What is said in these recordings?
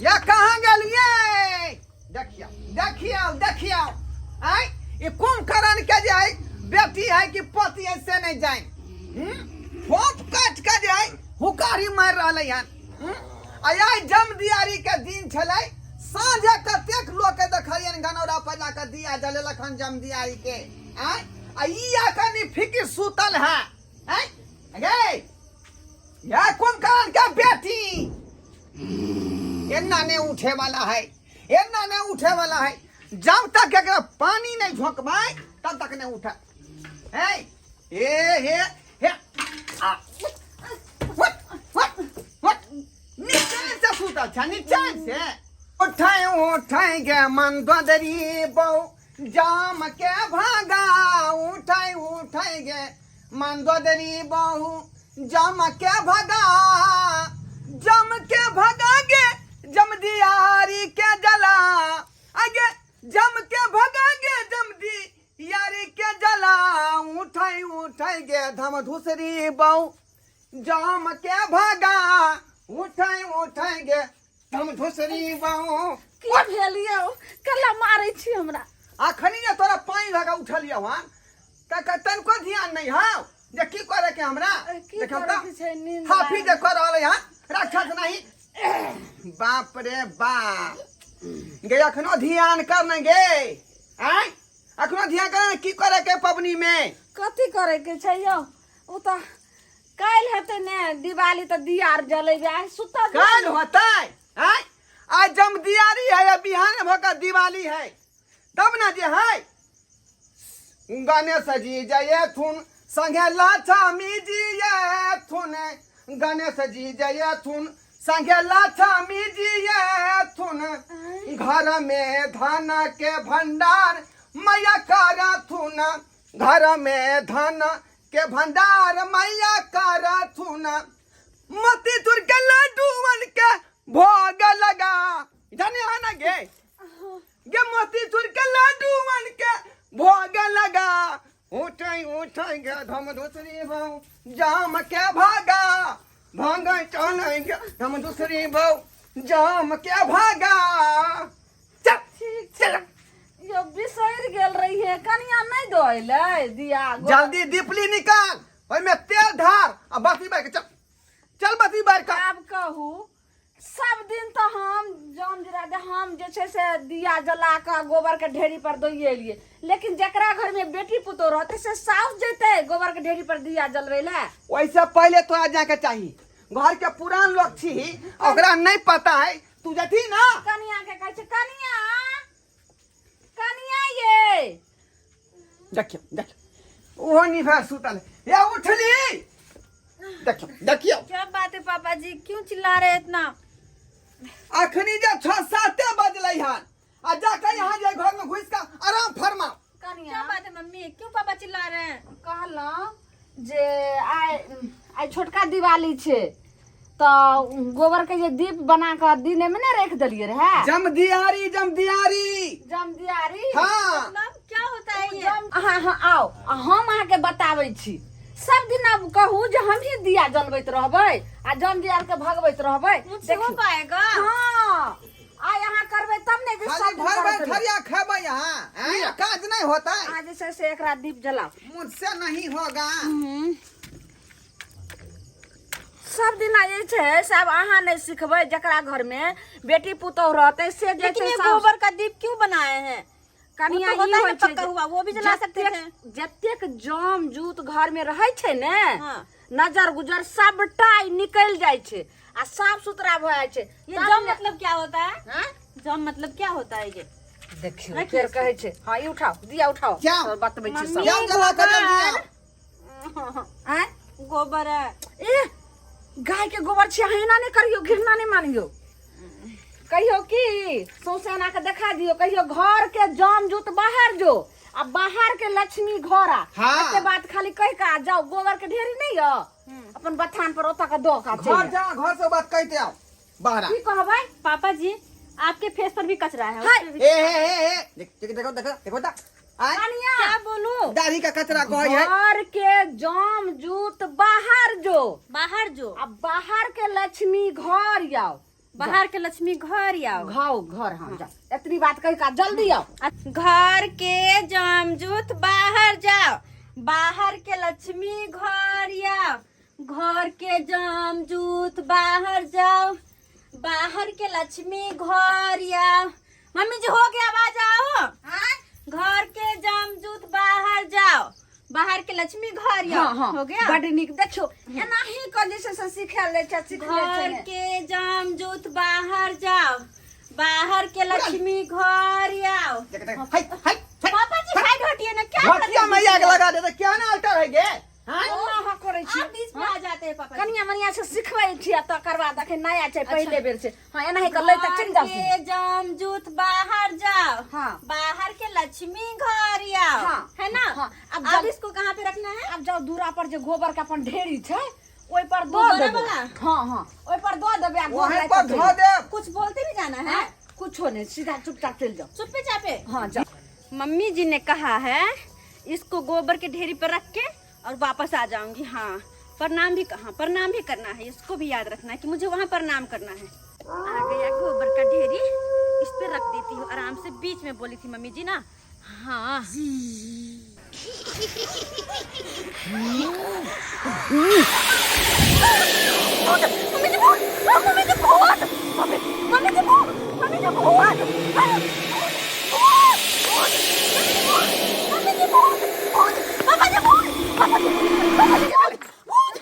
या कहाँ गेलिए? देखियो देखियो देखियो, आय ई कुंभकर्ण के जे है बेटी है कि पति है से नहीं जाए। फोप काट के जे है हुकारी मार रहलै हन। आ आइ जम दियारी के दिन छलै, साँझे कतेक लोक के देखलियनि गनौरा पर जाके दिया जलेलक हन जम दियारी के। आय आ ई अखन फिकिर सुतल है। आय गे या कुंभकर्ण के बेटी, एना नहीं उठे वाला है, एना नहीं उठे वाला है। जब तक एकरा पानी नहीं झोंकबै तब तक नहीं उठे। हे हे हे हे आ what what what, नीचे से सुतल छ, नीचे से उठे उठे गे मंदोदरी बहु जाम के भागा, उठे उठे गे मंदोदरी बहु जम के भगा, जम के भगा गे जम दियारी के जला, आगे जम के भगा गे जम दियारी के जला, उठाई उठाई गे धम धुसरी बहु जम के भगा, उठाई उठाई गे धम धुसरी बहु। की भेल यौ, कला मारै छी हमरा? अखनी जे तोरा पानि लगा उठलियौ हन त तनिको ध्यान नहीं हौ जे की करे के हमरा। की देखियौ करे तऽ के छै, नींद हाफी लागल। जे कर रहलै हन राक्षस नहीं। बाप रे बाप गे, अखनो ध्यान कर ने गे। आय अखनो ध्यान कर ने, की करे के पबनी में? कथी करे के छै यौ, ओ तऽ काल्हि हेतै ने दिवाली, तऽ दिया आर जलेबै, आइ सुतल। काल्हि होतै? आय आज जम दियारी है या बिहान भऽ कऽ दिवाली है तब ना जे है। गणेश जी जयथुन संगे लक्ष्मी जी येथुन, गणेश जी जयथुन संगे लक्ष्मी जी येथुन, घर में धन के भंडार मैया करथुन, घर में धन के भंडार मैया करथुन, मोतीचूर के लड्डूवन के भोग लगा जाने आना गे गे, मोतीचूर के लड्डूवन के भोग लगा, उठै उठै गे धम दूसरी भौ जाम के भागा, भांग चलै गे धम दूसरी भौ जाम के भागा। चल ठीक चल। यौ बिसरि गेल रहियै, कनिया नहि दऽ अयलै दिया जल्दी दीपली निकाल, ओहिमे तेल ढार आ बाती बार के चल चल, बाती बार के। आब कहू, सब दिन तऽ हम जाम जरा दे हम जे छै से दिया जला कऽ गोबर के ढेरी पर दैये एलियै, लेकिन जकरा घर में बेटी पुतोह रहतै से साउस जेतै गोबर के ढेरी पर दिया जलबै लए? ओहिसँ पहिले तोरा जाके चाही, घर के पुरान लोग छी, ओकरा नहीं पता है, तू जथी ना। कनिया के कहै छै, कनिया कनिया ये। देखियो देखियो, ओहो निभा सुतल है। ये उठली, देखियो देखियो। क्या बात है पापा जी, क्यों चिल्ला रहे हैं इतना? अखनी जे 6-7 बजलै हन आ जाके यहाँ जे घर में घुस के आराम फरमाओ। कनिया क्या बात है मम्मी, क्यों पापा चिल्ला रहे हैं? कहलहुँ जे आइ आइ छोटका दिवाली छै, तऽ गोबर के जे दीप बना कऽ दिने में ने राखि देलियै रहे। जमदियारी जमदियारी। जमदियारी। हाँ। मतलब क्या होता है ये? जम अहाँ अहाँ आउ आ हम अहाँके बताबै छी। सब दिन आब कहू जे हमही दिया जलबैत रहबै आ जम दियार के भगबैत रहबै। मुझसे हो देखियौ। पाएगा? हाँ, आइ अहाँ करबै तब ने जे खाली सब दिन भर भर करैत रहबै। थरिया खेबै यहाँ हैं? काज नहीं होता है। अहाँ जे छै से एकरा दीप जलाउ। मुझसे नहीं होगा। सब दिना जे छै से आब अहाँ नहि सिखबै, जकरा घर में बेटी पुतोह रहतै से जे लेकिन छै ये साउस- गोबर का दीप क्यों बनाए हैं? कनिया वो तो ई होता है होइ ना छै पक्का जे हुआ, वो भी जला सकते जतेक- जतेक जाम जूत घर में रहै छै ने, हाँ। नजर गुजर सबटा ई निकलि जाइ छै आ साफ सुथरा भऽ जाइ छै। ये तब जम ने- मतलब क्या होता है? हाँ? जम मतलब क्या होता है ये? देखियौ रखिए फेर इसको। कहै छै। हाँ, ई उठाओ, दिया उठाओ। क्या? तो बतबै छी सब। मम्मी, जाओ जला कर गोबर। दिया। आँय? गोबर है। ए गाय के गोबर छी, अहाँ एना नहि करियौ, घृणा नहि मानियौ। कहियौ कि सौंसे एना के देखा दियौ, कहियौ घर के जाम जूत बाहर जो आ बाहर के लक्ष्मी घर आ। हाँ। एते बात खाली कहि के आ जाओ, गोबर के ढेरी नहीं य अपन बथान पर ओतऽ के दऽ के आ चलि घर आउ। जा, घर से बात कहते आओ बाहर आ। की कहबै? पापा जी, आपके फेस पर भी कचरा है। हाय। उस पे भी- ए ए ए ए देख देख देखो देखो देखो ता आय। कनिया क्या बोलूं? दाढ़ी का कचरा कहै है। घर के जाम जूत बाहर जो, बाहर जो आ बाहर के लक्ष्मी घर आउ। बाहर के लक्ष्मी घर आओ। घाव घर, हाँ जाओ, इतनी बात कह का जल्दी आओ। घर के जमजूत बाहर जाओ, बाहर के लक्ष्मी घर आओ। घर के जमजूत बाहर जाओ, बाहर के लक्ष्मी घर आओ। मम्मी जी हो गया, आवाज आओ। घर के जमजूत बाहर जाओ, बाहर के लक्ष्मी घर आओ। हाँ हाँ हो गया। बड नीक। देखियो एनाही क जे छै से सिखायल जाइ छै, सीख लै छै घर ने। के जमजूत बाहर जाओ, बाहर के लक्ष्मी घर आओ। देख देख, हाय हाय हाय। पापा जी साइड हटिए ना, क्या कर घटिया रहे हैं? मैया के लगा दे क्या ना अल्टर है गे। हाँ हाँ हाँ करै छी। आप बीच में आ जाते हैं पापा जी। कनिया मनिया से सिखबै छी आ तकर बाद अखन नया छै, पहिले बेर छै। हाँ एनाही क लै तक चलि घर जाउ। के जमजूत बाहर जाओ, हाँ। बाहर के लक्ष्मी घर आओ। हाँ। है ना? हाँ। अब अब इसको कहाँ पे रखना है? आब जाउ दूरा पर जे गोबर के अपन ढेरी छै ओहि पर दऽ गोबरा देबै। वाला? हाँ हाँ, ओहि पर दऽ देबै आ गोबर वहीं राखि पर कऽ चलि धो जाउ। दे। कुछ बोलते भी जाना है? हाँ, कुछो नहीं, सीधा चुपचाप चलि जाओ। चुप्पे चापे? हाँ जाओ। मम्मी जी ने कहा है इसको गोबर के ढेरी पर रख के और वापस आ जाऊंगी। हाँ प्रणाम भी, हाँ प्रणाम भी करना है, इसको भी याद रखना है कि मुझे वहाँ प्रणाम करना है। आ गया गोबर का ढेरी, इस पे रख देती हूँ आराम से, बीच में बोली थी मम्मी जी ना। हाँ मम्मी जी भूत, मम्मी जी भूत, मम्मी, मम्मी जी भूत, मम्मी जी भूत, मम्मी जी भूत, भूत, पापा जी भूत, पापा जी, पापा जी भूत, भूत,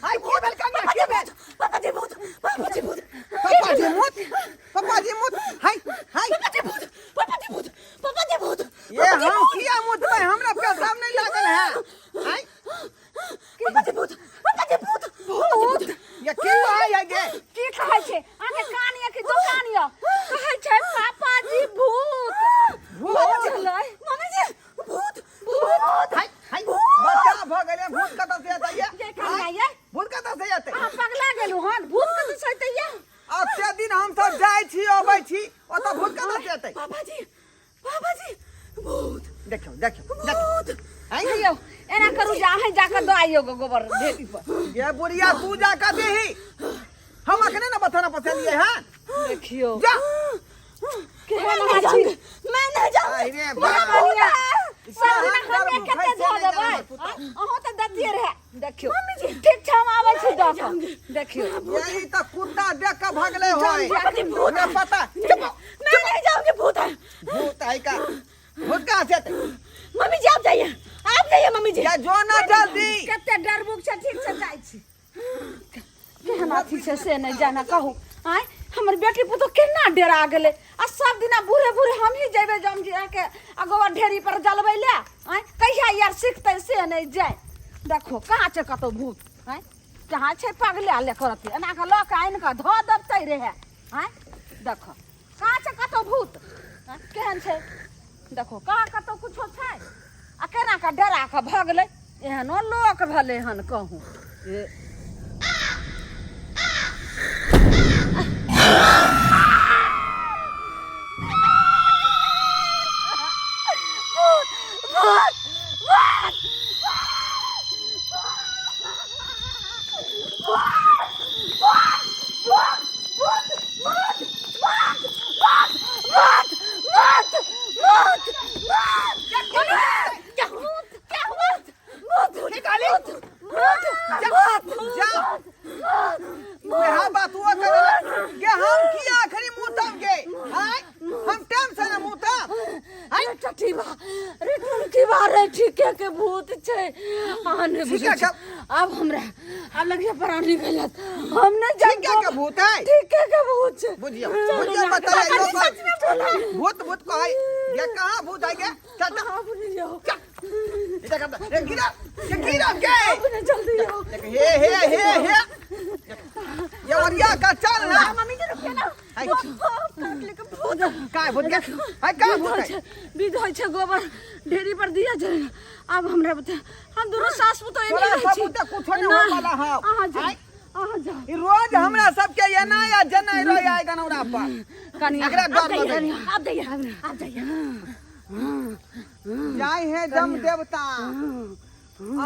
हाय की भेल कन्या, की भेल? पापा जी भूत, पापा जी भूत, पापा जी मुत, पापा जी मुत, हाय हाय, पापा जी भूत, पापा जी भूत, पापा जी भूत। ये हम किया मुतबै, हमरा पेशाब नहीं लागल है। हाय पापा जी भूत, पापा जी भूत, भूत। ये की कहै है गे? की कहै छै अहाँके कान यऽ कि दोकान यऽ? कहै छै पापा जी भूत। भूत? बुझलै? मम्मी जी भूत, भूत। हाय हाय, बच्चा भऽ गेलै, भूत कतऽ से एतै ये? ये कन्या ये भूत कतऽ से एतै? अहाँ पगला गेलहुँ हन, भूत कतऽ से एतै ये? ओते दिन हम सब जाइ छी अबै छी, ओतऽ भूत कतऽ से एतै? पापा जी, पापा जी भूत। देखियौ देखियौ देखियौ। भूत। आँय? कहियौ एना करू जे अहीं जाकऽ दऽ आइयौ गो गोबर ढेरी पर। ये बुढ़िया तू जा कऽ देही, हम अखने ने बथाना पसेलियै हँ। देखियौ जा। केहन मैं अहाँ नहीं छी। जाऊंगी, मैं नहीं जाऊंगी। अरे ये बाप। कनिया, सब दिना केहन हमे डर कते मुख है धऽ से नहि देबै? जानब पुतहु। अहूँ तऽ दैतियै रहए। देखियौ ठीक छै, हम आबै छी दऽ कऽ। देखियौ यही तऽ कुत्ता देख कऽ भगले होय। पापा जी भूत। हमरा पता। चुप। मैं नहीं जाऊंगी, भूत है। भूत है का? भूत कहाँ से एतै? मम्मी जी आप जाइए, आप जाइए मम्मी जी। या जो ना जल्दी। कते डरबुक छै। ठीक छै, जाइ छी। केहन अथी छै से नहि जाना। कहू आँय, हमर बेटी पुतोह केना डेरा गेलै? आ सब दिना बूढ़े बूढ़े हमही जेबै जम के आ गोबर ढेरी पर जलबै ले। आँय, कहिया यार सिखतै से नहि जाय। देखो कहाँ छै कतौ भूत? आँय, कहाँ छै? पगले ले करतै, एना कऽ लऽ कऽ आनि कऽ धऽ देतै रहै। आँय, देखो कहाँ छै कतौ भूत? आँय, केहन छै? देखो कहाँ कतौ कुछो छै? आ केना कऽ डरा कऽ भगलै? एहनो लोक भेलै हन कहूँ। ए जा वएह बात वो करे गे, हम की आखिरी मुतम गे? आय हम टाइम से ना मुतम? अरे टटीबा रे टुनकीबा रे, ठीके के भूत छै, अहाँ नहि बुझै ठीके छी। आब हमरा आब लगिए प्राण निकलि जायत, हम नहि जायब। ठीके के भूत है? ठीके के भूत छै। बुझियौ चलू बुझियौ ना, बताइए सच में भूत है। भूत भूत कहै ये, कहाँ भूत है गे? चल चल। अहाँ अपने जाओ। चल इधर कर, ये गिरा ये गिरा गे। अपने जल्दी जाओ। देख, हे हे हे हे, ये ओरिया का चल ना। मम्मी जी रुकिए ना। हाय। भूत। काय भूत गे? हाय, का भूत है? छै विध होइ छै, गोबर ढेरी पर दिया छै। आब हमरा बता, हम दुनू सास पुतोह एनी तोरा रहै सब छी। बुते कुछो नहि होय वाला हौ। अहाँ जाउ। आँय? अहाँ जाउ। ई रोज हमरा सबके एना या जेना रह आय गनौरा पर। कनिया एकरा डर लगै। आप जाइए, आप जाइए। जाय हे जम देवता,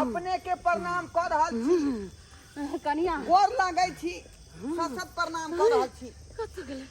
अपने के प्रणाम कऽ रहल छी। कनिया गोर लागै छी, सत सत प्रणाम कऽ रहल छी। कतऽ गेलै?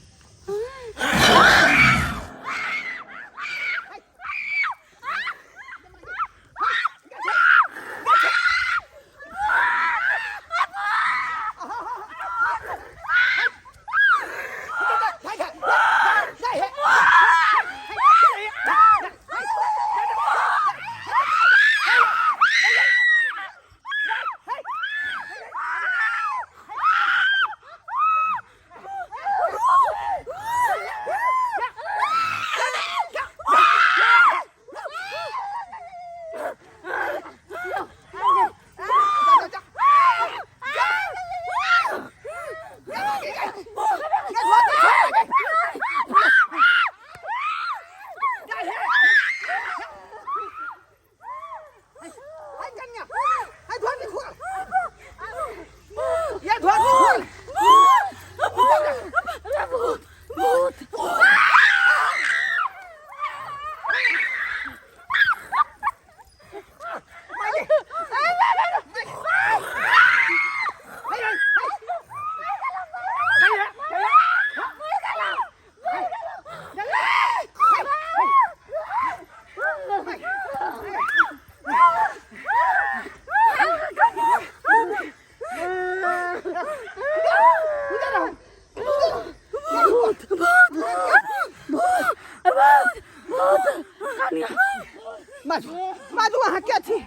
बाजू बाजू अहाँ के छी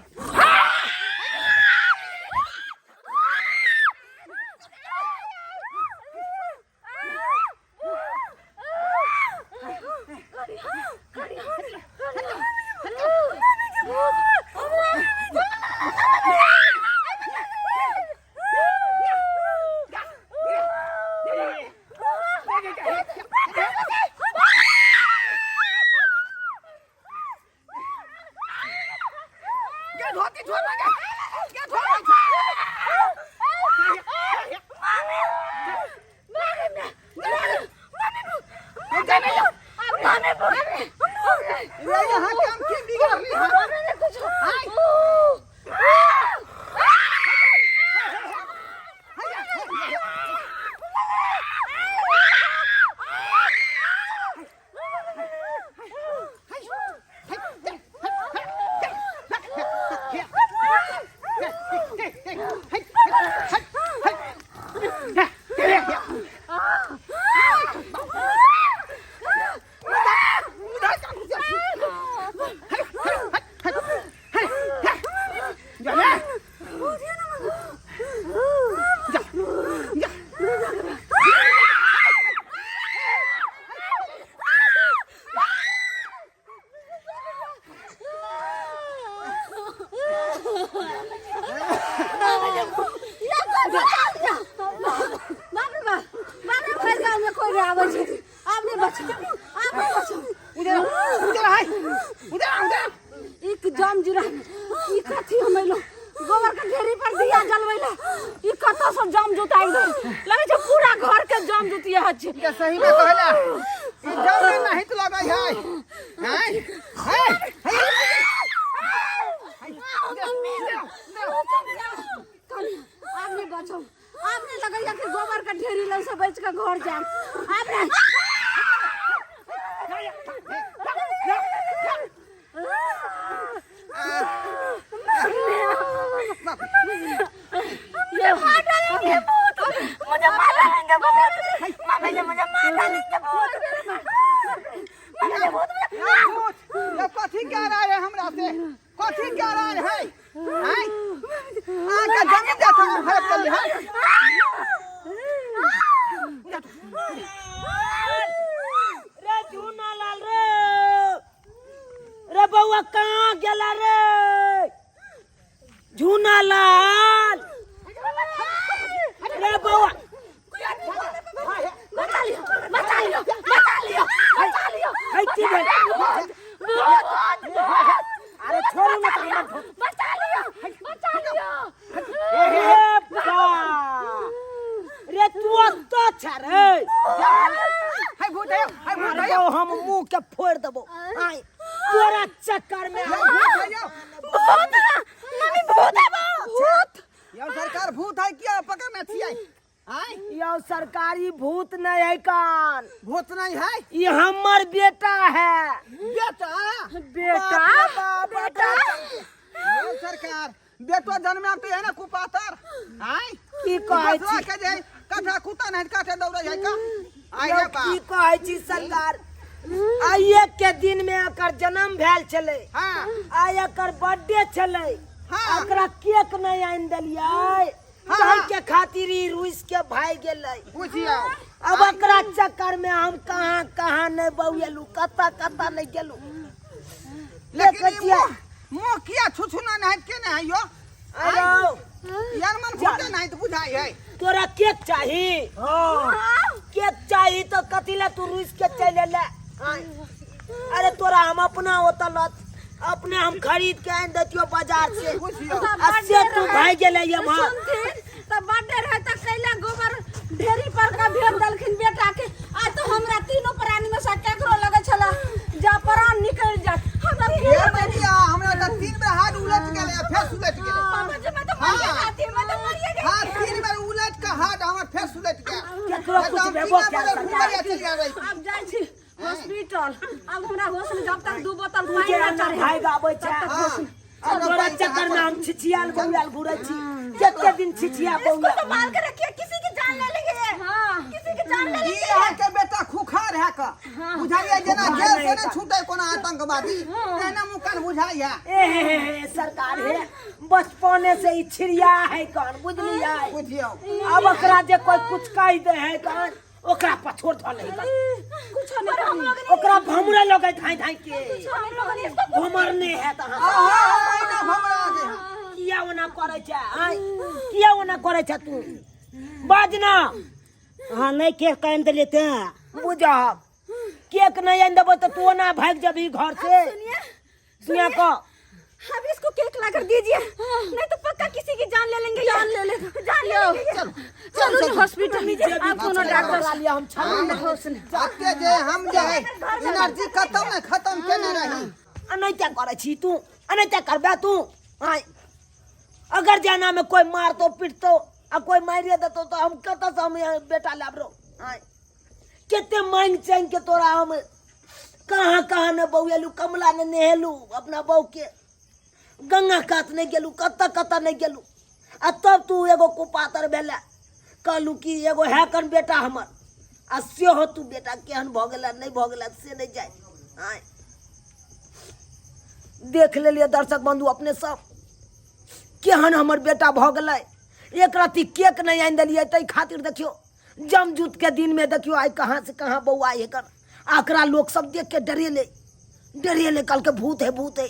गे धोती छोड़ गे गे धोती रे यहाँ काम की बिगाड़ ली हाय बाप रे बाप, बाप रे, भरि गाँवमे कोइ नहि आबै छै। आब नहि बचब, आब नहि बचब। उधर उधर हाय उधर उधर। ई जम जुरा, ई कथी हम अइलो गोबर के ढेरी पर दिया जलबै ला, ई कतऽ से जम जुत आबि गेल? लगै छै पूरा घर के जम जुतिये हत छै। ये सही में कहला ई जम में नहीं तो लगै है हाय हाय आब नहि बचब, आब नहि लगैया कि गोबर के ढेरी लग से बचि के घर जायब। आब नहि। मुझे मार डालेंगे भूत, मुझे मार डालेंगे भूत, मम्मी जी मुझे मार डालेंगे भूत, मम्मी जी भूत मुझे। भूत ये कथी कह रहा है हमरा से? कथी कह रहा है? हैं आके जमीन जाता हम हड़प कर ली है। रे झूना लाल रे, रे बउआ कहाँ गेला रे झूना लाल रे बउआ? बचा लियो, बचा लियो, बचा लियो, बचा लियो। है की भेल? अरे छोड़ू ना हमर। बचा लियो, बचा लियो। रे बा रे, तू ओतऽ छ रे? हाय भूत है, हाय भूत है। अरे हम मुंह के फोड़ देबो आय तोरा चक्कर में। ये भूत है यो। भूत है मम्मी, भूत है, भूत। यार सरकार, भूत है किया पकड़ने छियै? आय यौ सरकारी भूत नहीं है कान भूत नहीं है ये हमर बेटा है बेटा बेटा? बाप रे बाप, बेटा? यो सरकार बेटो जन्मे तो है ना कुपातर आय की कहै दोसरा छी के जे कठा कुत्ता नहीं काठे दौड़े है का आय यौ रे की बाप कहै छी सरकार आइए के दिन में एकर जन्म भेल छलै हाँ आइ एकर बर्थडे छलै हाँ। एकरा केक नहीं आनि देलियै हाँ। ताहि के खातिर ई रुइस के भागि गेलै बुझियो अब एकरा चक्कर में हम कहाँ कहाँ नहीं बौएलू कतऽ कतऽ नहीं गेलू लेकिन देखै ई छियै मुँह मुँह किया छुछुना नहीं के नहीं यो अरे यार मन फूटे नहीं तो बुझाई है तोरा केक चाही केक चाही तो कथी ला तू रुइस के चलि एले आँय। अरे तोरा हम अपना ओतऽ लऽ अपने हम खरीद के आनि दैतियो बाजार से बुझियो आ से तू भागि गेलै एम्हर सुनथिन तऽ बर्थडे रहे तऽ कैला गोबर ढेरी पर का भेज देलखिन बेटा के आ तो हमरा तीनों प्राणी में से केकरो लगे छला जा प्राण निकल जात हमरा ये फिर बेटिया हमरा तो तीन बेर हाथ उलट गेलै आ फेर सुलट गेलै पापा जी मैं तो मरिए हाँ। जाती मैं तो मरिए गई हाँ तीन बेर उलट के हाथ हमर फेर सुलट गेल केकरो कुछ भेबो कैल सरकार चलि गेल रही। अब जाइ छी हॉस्पिटल अब हमरा होश में जब तक दू बोतल तू पानी जे ना एना चढ़े भागि आबै छै तब तक हाँ। होश में आ तोरा चक्कर में हम छिछियाल बौआल घुरै छी जते दिन छिछिया बौआ संभाल के रखिए किसी की जान ले लेंगे ये। हाँ किसी की जान ले ई लेंगे अहाँके बेटा खुखार है का बुझाइए जेना खुखार जेल से नहीं ने का। छूटे कोनो आतंकवादी तेना मुकान बुझाइए ए हे हे हे सरकार हे बचपने से ई छिड़िया है कौन बुझलियै बुझियौ अब ओकरा जे कोई कुछ कह दे है कौन ओकरा पछोड़ धऽ ले कौन कुछ नहीं हम लोग ओकरा भमरे लगे धाई धाई के हम लोग ने इसको भमरने है तहाँ आहा, एना भमरा दे किया ओना करै छै आँय किया ओना करै छै तू बाज ना अहाँ नहि केक आनि देलियै तेँ बुझब केक नहि आनि देबो तऽ तू ओना भागि जेबही घर से सुनिए सुनिया कऽ अब इसको केक ला कर दीजिए नहीं तो पक्का किसी की जान ले लेंगे जान ले लेगा जान ले लेंगे ये। चलू ने हॉस्पिटल अब कोनो डॉक्टर करा लिया हम छलू हमरा होश ने अते जे हम जे है एनर्जी खत्म ने खत्म केने रही अनैता करै छी तू अनैता करबे तू आँय अगर जाना में कोई मारतो पीटतो आ कोई मारिए देतो तो हम कतऽ से हम यहाँ बेटा लाब रो आँय कते मांग चांग के तोरा हम कहाँ कहाँ ने बौएलू कमला ने नहेलू अपना बहू के गंगा कात नहि गेलू कतऽ कतऽ नहि गेलू आ तब तू एगो कुपातर भेलै कहलू कि एगो है कन बेटा हमर आ सेहो तू बेटा केहन भऽ गेला नहि भऽ गेला से नहि जाय आँय देख लेलियै दर्शक बंधु अपने सब केहन हमर बेटा भऽ गेलै एक रत्ती केक नहि आनि देलियै ताहि खातिर देखियौ जमजूत के दिन में देखियो आइ कहाँ से कहाँ बौआ एकर आकरा लोग सब देख के डरेले डरेले कहलकै भूत है भूत है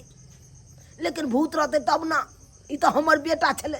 लेकिन भूत रहते तब ना ई तऽ हमर बेटा छलै।